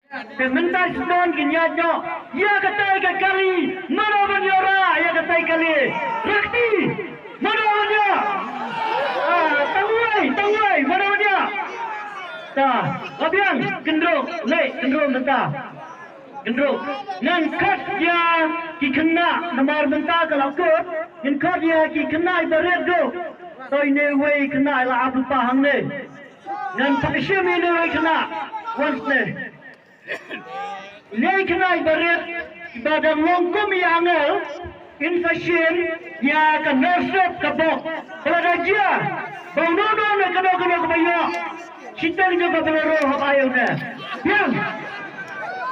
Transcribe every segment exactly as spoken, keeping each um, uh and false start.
Te mynta sdang ki ñiad ñiad ïa katai ka kali, mano ban ïoh rah ïa katai kali. Rakti, mano ban ïoh. Ah, tang wei, tang wei, mano ban ïoh. Ta, la biang, kyndrup, leh, kyndrup mynta. Kyndrup. Ngan khot ïa ki khynnah, namar mynta ka la kut, ngan khot ïa ki khynnah iba rit ruh. To ine wei khynnah la ap lypa hangne. Ngan phah shim ine wei khynnah. Wan sne. Ine khynnah iba rit, iba dang long kum i angel, in sa shim ïa ka norsep ka bok. Ba la da jia ba uno uno ne kano kano kaba ïoh shiteng jong ka Bolero hap ai ïa une. Biang.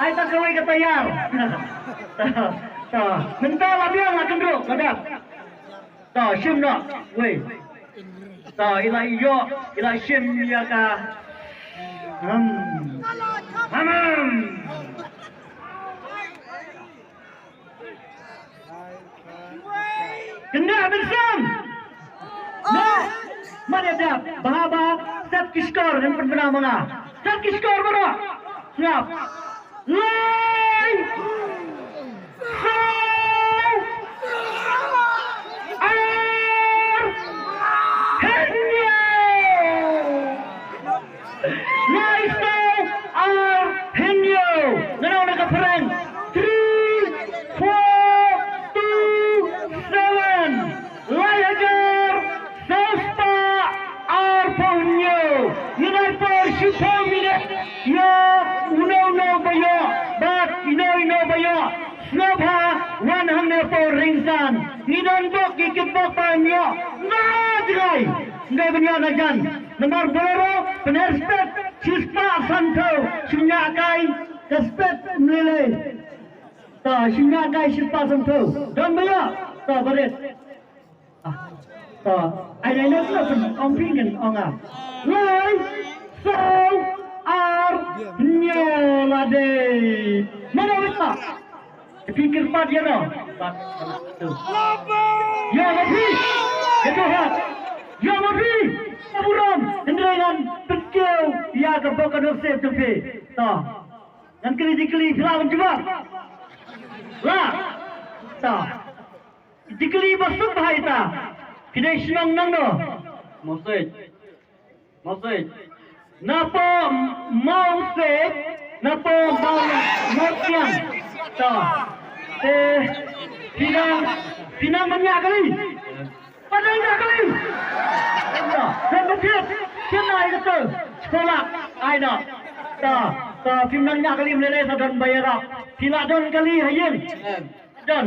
Ai tang kawei ka tayar. Ta, ta. Mynta la biang, la kyndrup, la dap. Ta, shim noh. Wei. Ta, i la ïoh, i la shim ïa ka. Hmm. Hmm. Kynda mynsiem. Noh. Mane dap. Bha bha. Set ki skor, ngan pynbna ma nga. Set ki skor baroh. Sngap. Lai. Saw. Ar. Hynñiew. Lai saw ar hynñiew. Ngan ong na ka phareng. Three, four, two, seven. Lai hajar saw spah arphew hynñiew. Ngi dei por shiphew minit ïa uno uno ba ïoh bad ino ino ba ïoh. Sngewbha wan hangne por ringsan. Ngi don bok ki kitbok ba ïoh. Nga jngai. Ngi ban ïoh na jan. Namar Bolero pynher spet shispah sanphew. Shim ïa kai ka spet mlilei. Ta shim ïa kai shispah sanphew. Don ba ïoh. Ta barit. Ah, to, ai dai na tu pun ong pingin ong ah. Lai, saw, ar, hynñiew la dei. Mano wita? Phi kyrpad ïa no. Pat, pat, tu. Ïa ma phi. Ïa tu ha. Ïa ma phi. Aburam, hynrei ngan pynkiew ïa ka bok ka norsep jong phi. To. Ngan kylli jingkylli phi lah ban jubab. Lah. To. Jingkylli ba suk bha ita. Phi dei shnong nangno? Mawseit. Mawseit. Napoh Mawseit, napoh Mawseit. To. Te phi nang, phi nang ban ñiah kali? Pat nang ñiah kali. To, to, to, to. Ai no. To, to, phim nang ñiah kali, mynne sa don ba ïarap. Phi la don kali ha ïing. Don.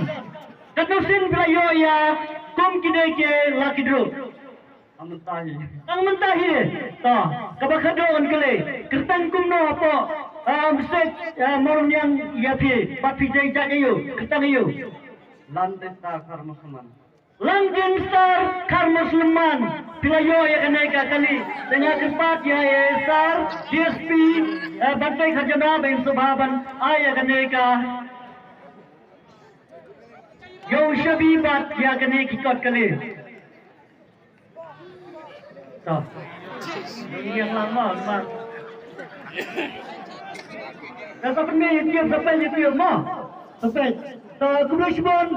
Katno sien phi la ïoh ïa kum kine ki lucky draw? Tang mynta hi. Tang mynta hi. To, kaba khadduh ngan kylli. Kyrteng kumno hapoh, ah, message, ah, Mawlong Niang ïa phi. Bad phi dei jait aïu. Kyrteng aïu. Langtin Star Kharmosman. Langtin Star Kharmosman. Phi la ïoh ïa kane ka kali. Te nga kyrpad ïa, ïa Sir D S P, eh, Bantei Kharjana ba in sngewbha ban ai ïa kane ka Ïa u shabi bad ïa kane ki kot kali. To. Ïa lang ma, ma. Ïa sa pynmih ïa tiap, sa peit ïa tiap ma. Sa peit. To, kumno shibun.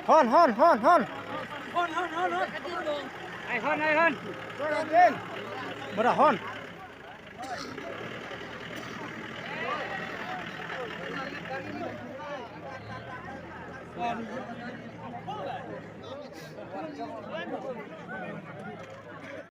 Hon, hon, hon, hon. Ai, hon, ai, hon. Mara hon.